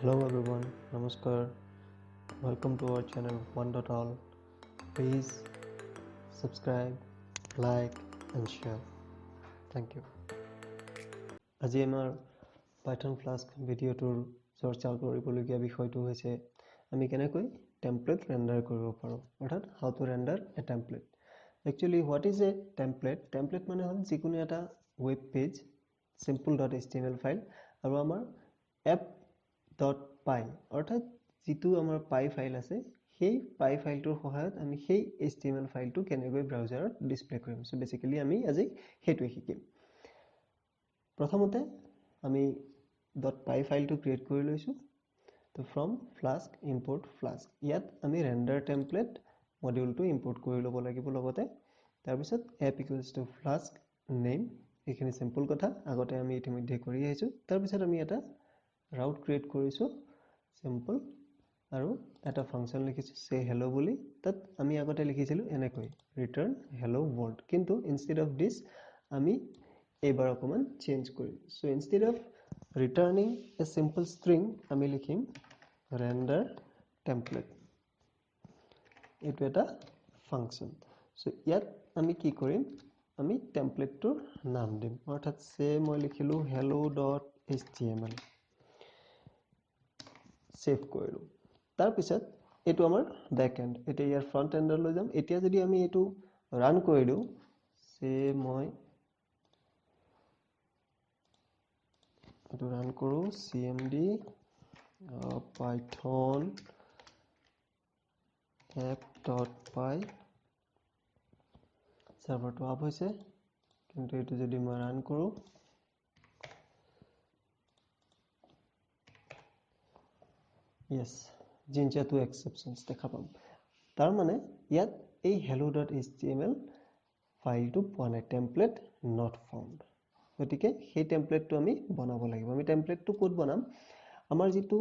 Hello everyone, namaskar. Welcome to our channel One Dot All. Please subscribe, like and share. Thank you. আজি আমাৰ Python Flask ভিডিঅ'টোৰ চৰ্চা কৰিবলগীয়া বিষয়টো হৈছে আমি কেনেকৈ টেমপ্লেট ৰেণ্ডাৰ কৰিব পাৰোঁ, অৰ্থাৎ how to render a template. Actually what is a template? Template মানে হ'ল যিকোনো এটা web page, simple dot HTML file আৰু আমাৰ এপ ডট পাই, অৰ্থাৎ যিটো আমাৰ পাই ফাইল আছে সেই পাই ফাইলটোৰ সহায়ত আমি সেই HTML ফাইলটো কেনেকৈ ব্ৰাউজাৰত ডিছপ্লে কৰিম। চ' বেচিকেলি আমি আজি সেইটোৱে শিকিম। প্ৰথমতে আমি ডট পাই ফাইলটো ক্ৰিয়েট কৰি লৈছোঁ। তো ফ্ৰম ফ্লাস্ক ইম্পৰ্ট ফ্লাস্ক, ইয়াত আমি ৰেণ্ডাৰ টেমপ্লেট মডিউলটো ইম্পৰ্ট কৰি ল'ব লাগিব লগতে। তাৰপিছত app equals to Flask name, এইখিনি চিম্পল কথা আগতে আমি ইতিমধ্যে কৰি আহিছোঁ। তাৰপিছত আমি এটা ৰাউট ক্ৰিয়েট কৰিছোঁ চিম্পল, আৰু এটা ফাংচন লিখিছোঁ চে হেল্ল' বুলি। তাত আমি আগতে লিখিছিলোঁ এনেকৈ ৰিটাৰ্ণ হেল্ল' ৱৰ্ল্ড, কিন্তু ইনষ্টেড অফ দিছ আমি এইবাৰ অকণমান চেঞ্জ কৰিম। So instead of returning a simple string আমি লিখিম ৰেণ্ডাৰ টেমপ্লেট, এইটো এটা ফাংচন। চ' ইয়াত আমি কি কৰিম, আমি টেমপ্লেটটোৰ নাম দিম, অৰ্থাৎ চে মই লিখিলোঁ hello dot H T M L, save কৰিলোঁ। তাৰপিছত এইটো আমাৰ বেক এণ্ড, এতিয়া ইয়াৰ ফ্ৰণ্ট এণ্ডলৈ যাম। এতিয়া যদি আমি এইটো ৰান কৰি দিওঁ, চে মই এইটো ৰান কৰোঁ C M D Python app dot py, চাৰ্ভাৰটো up হৈছে, কিন্তু এইটো যদি মই ৰান কৰোঁ, য়েছ জিঞ্জা টু এক্সেপশ্যনছ দেখা পাম। তাৰমানে ইয়াত এই hello dot H T M L ফাইলটো পোৱা নাই, টেমপ্লেট not found. গতিকে সেই টেমপ্লেটটো আমি বনাব লাগিব। আমি টেমপ্লেটটো ক'ত বনাম? আমাৰ যিটো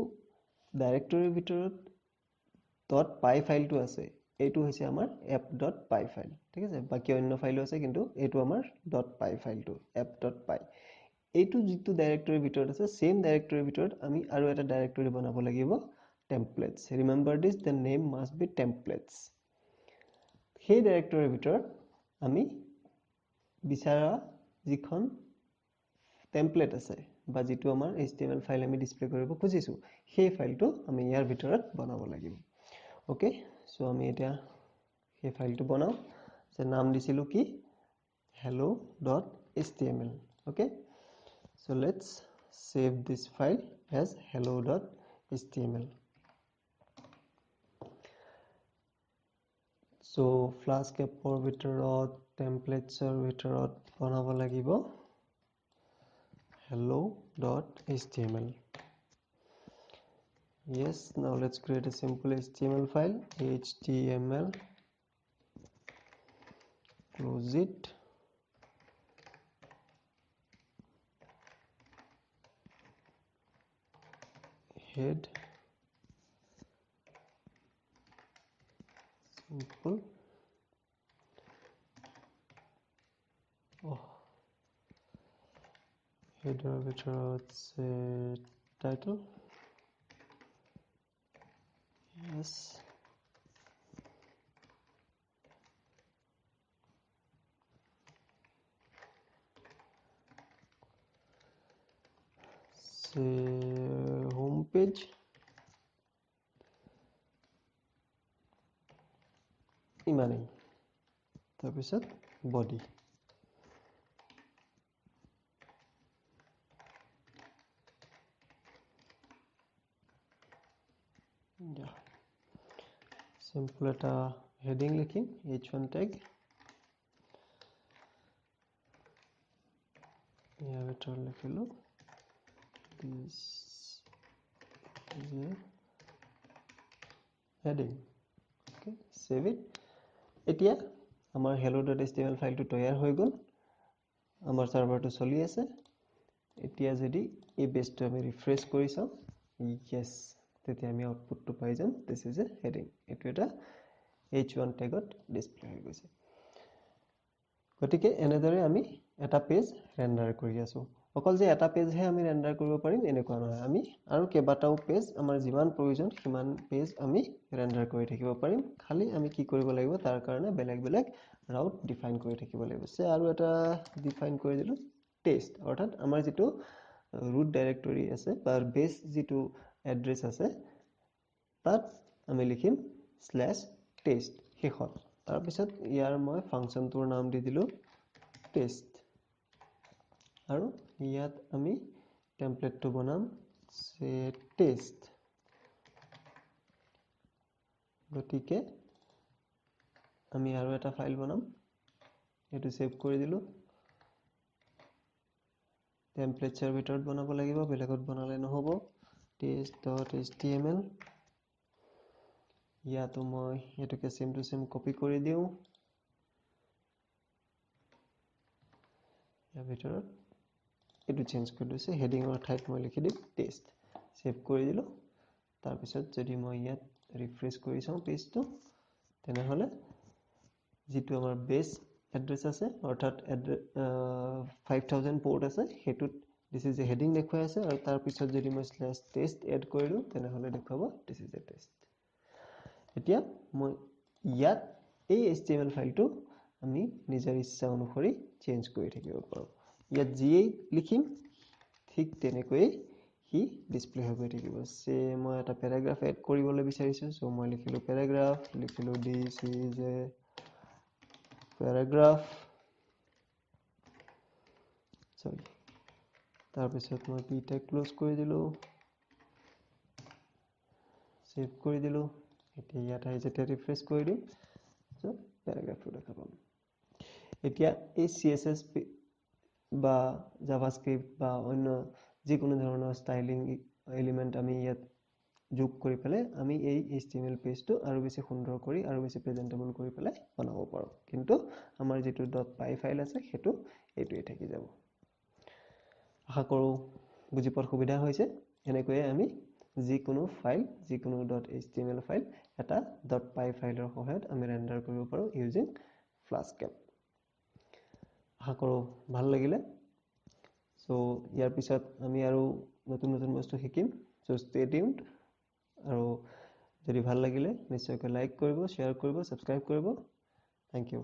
ডাইৰেক্টৰীৰ ভিতৰত ডট পাই ফাইলটো আছে, এইটো হৈছে আমাৰ এপ ডট পাই ফাইল, ঠিক আছে। বাকী অন্য ফাইলো আছে, কিন্তু এইটো আমাৰ ডট পাই ফাইলটো, এপ ডট পাই। এইটো যিটো ডাইৰেক্টৰীৰ ভিতৰত আছে, ছেইম ডাইৰেক্টৰীৰ ভিতৰত আমি আৰু এটা ডাইৰেক্টৰী বনাব লাগিব, templates. Remember this, the name must be templates. সেই ডাইৰেক্টৰীৰ ভিতৰত আমি বিচৰা যিখন টেমপ্লেট আছে বা যিটো আমাৰ H T M L file আমি ডিছপ্লে কৰিব খুজিছোঁ, সেই ফাইলটো আমি ইয়াৰ ভিতৰত বনাব লাগিব। অ'কে, চ' আমি এতিয়া সেই ফাইলটো বনাওঁ। যে নাম দিছিলোঁ কি, hello dot H T M L. Okay, so let's save this file as hello dot H T M L. So Flask এপৰ ভিতৰত টেমপ্লেটছৰ ভিতৰত বনাব লাগিব hello dot H T M L. Yes, now let's create a simple HTML file, HTML, close it. Head, simple. Oh, header ভিতৰত say title. Yes, say home page. ইমানেই। তাৰপিছত body. Simple এটা heading লিখিম, H1 tag. ইয়াৰ ভিতৰত লিখিলোঁ this is a heading. Okay, save it. এতিয়া আমাৰ hello dot H T M L ফাইলটো তৈয়াৰ হৈ গ'ল, আমাৰ চাৰ্ভাৰটো চলি আছে। এতিয়া যদি এই পেজটো আমি ৰিফ্ৰেছ কৰি চাওঁ, য়েছ, তেতিয়া আমি আউটপুটটো পাই যাম, this is a heading. এইটো এটা H1 টেগত ডিছপ্লে হৈ গৈছে। গতিকে এনেদৰে আমি এটা পেজ ৰেণ্ডাৰ কৰি আছোঁ। অকল যে এটা পেজহে আমি ৰেণ্ডাৰ কৰিব পাৰিম এনেকুৱা নহয়, আমি আৰু কেইবাটাও পেজ আমাৰ যিমান প্ৰয়োজন সিমান পেজ আমি ৰেণ্ডাৰ কৰি থাকিব পাৰিম। খালি আমি কি কৰিব লাগিব, তাৰ কাৰণে বেলেগ বেলেগ ৰাউট ডিফাইন কৰি থাকিব লাগিব। আৰু এটা ডিফাইন কৰি দিলোঁ টেষ্ট, অৰ্থাৎ আমাৰ যিটো ৰুট ডাইৰেক্টৰী আছে বা বেছ যিটো এড্ৰেছ আছে তাত আমি লিখিম /টেষ্ট শেষত। তাৰপিছত ইয়াৰ মই ফাংচনটোৰ নাম দি দিলোঁ টেষ্ট, আৰু ইয়াত আমি টেমপ্লেটটো বনাম টেষ্ট। গতিকে আমি আৰু এটা ফাইল বনাম, এইটো ছেভ কৰি দিলোঁ। টেমপ্লেটছৰ ভিতৰত বনাব লাগিব, বেলেগত বনালে নহ'ব। test.html, ইয়াতো মই এইটোকে চেম টু চেম কপি কৰি দিওঁ। ইয়াৰ ভিতৰত এইটো চেঞ্জ কৰি দিছোঁ, হেডিঙৰ ঠাইত মই লিখি দিম টেষ্ট, ছেভ কৰি দিলোঁ। তাৰপিছত যদি মই ইয়াত ৰিফ্ৰেছ কৰি চাওঁ পেজটো, তেনেহ'লে যিটো আমাৰ বেছ এড্ৰেছ আছে, অৰ্থাৎ 5000 প'ৰ্ট আছে, সেইটোত this is a heading দেখুৱাই আছে। আৰু তাৰপিছত যদি মই /টেষ্ট এড কৰি দিওঁ, তেনেহ'লে দেখুৱাব this is a test. এতিয়া মই ইয়াত এই HTML ফাইলটো আমি নিজৰ ইচ্ছা অনুসৰি চেঞ্জ কৰি থাকিব পাৰোঁ। ইয়াত যিয়েই লিখিম ঠিক তেনেকৈয়ে সি ডিছপ্লে হৈ গৈ থাকিব। মই এটা পেৰাগ্ৰাফ এড কৰিবলৈ বিচাৰিছোঁ, চ' মই লিখিলোঁ paragraph, লিখিলোঁ this is a paragraph, চৰি। তাৰপিছত মই পি টেগ ক্ল'জ কৰি দিলোঁ, ছেভ কৰি দিলোঁ। এতিয়া ইয়াত আহি যেতিয়া ৰিফ্ৰেছ কৰি দিম, চ' পেৰাগ্ৰাফটো দেখা পাম। এতিয়া এই CSS বা জাভাস্ক্ৰিপ্ট বা অন্য যিকোনো ধৰণৰ ষ্টাইলিং এলিমেণ্ট আমি ইয়াত যোগ কৰি পেলাই আমি এই HTML পেজটো আৰু বেছি সুন্দৰ কৰি আৰু বেছি প্ৰেজেণ্টেবল কৰি পেলাই বনাব পাৰোঁ। কিন্তু আমাৰ যিটো .py file আছে সেইটো এইটোৱে থাকি যাব। আশা কৰোঁ বুজি পোৱাত সুবিধা হৈছে। এনেকৈয়ে আমি যিকোনো ফাইল, যিকোনো .html file এটা .py ফাইলৰ সহায়ত আমি ৰেণ্ডাৰ কৰিব পাৰোঁ ইউজিং ফ্লাস্ক এপ। আশা কৰোঁ ভাল লাগিলে। চ' ইয়াৰ পিছত আমি আৰু নতুন নতুন বস্তু শিকিম। চ' ষ্টে টিউনড, আৰু যদি ভাল লাগিলে নিশ্চয়কৈ লাইক কৰিব, শ্বেয়াৰ কৰিব, ছাবস্ক্ৰাইব কৰিব। Thank you.